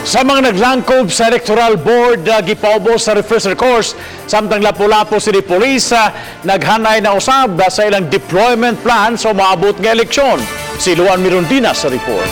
Sa mga naglangkob sa Electoral Board, gipaubos sa refresher course samtang Lapu-Lapu City Police naghanay na usab sa ilang deployment plan sa umaabot nga eleksyon. Si Luan Mirondina sa report.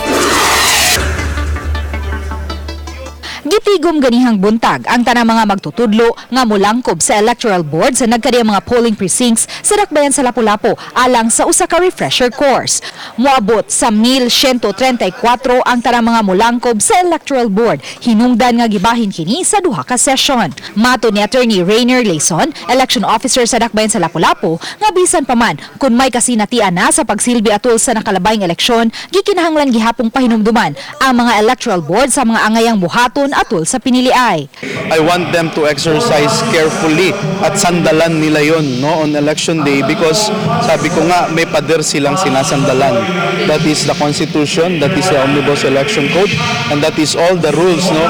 Gitigom ganihang buntag ang tanang mga magtutudlo nga molangkob sa Electoral Board sa nagkadiyang mga polling precincts sa dakbayan sa Lapu-Lapu alang sa usa ka refresher course. Moabot sa 1,134 ang tanang mga molangkob sa Electoral Board. Hinungdan nga gibahin kini sa duha ka session. Matod ni Attorney Rainer Layson, election officer sa dakbayan sa Lapu-Lapu, nga bisan pa man kung may kasinatian na sa pagsilbi atol sa nakalabayng eleksyon, gikinahanglan gihapong pahinumduman ang mga electoral board sa mga angayang buhaton atol sa piniliay. I want them to exercise carefully at sandalan nila yon, no, on election day because sabi ko nga, may pader silang sinasandalan. That is the Constitution, that is the Omnibus Election Code, and that is all the rules, no,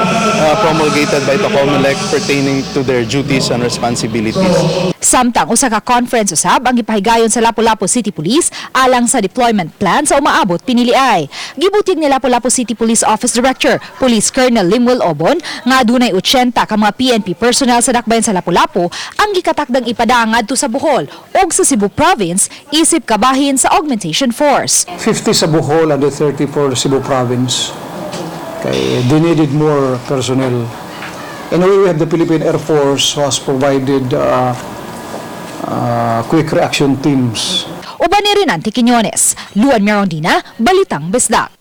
promulgated by the COMELEC pertaining to their duties and responsibilities. Samtang usa ka conference usab ang gipahigayon sa Lapu-Lapu City Police alang sa deployment plan sa umaabot piniliay. Gibutyag ni Lapu-Lapu City Police Office Director Police Colonel Limuel Obon nga adunay 80 ka mga PNP personnel sa dakbayan sa Lapu-Lapu ang gikatakdang ipadang ngadto sa Bohol ug sa Cebu Province isip kabahin sa augmentation force. 50 sa Bohol and the 30 for Cebu Province. Okay, they needed more personnel. Anyway, we have the Philippine Air Force who has provided quick reaction teams. Uban ni Renante Quiñones, Luan Mirondina, Balitang Bisdak.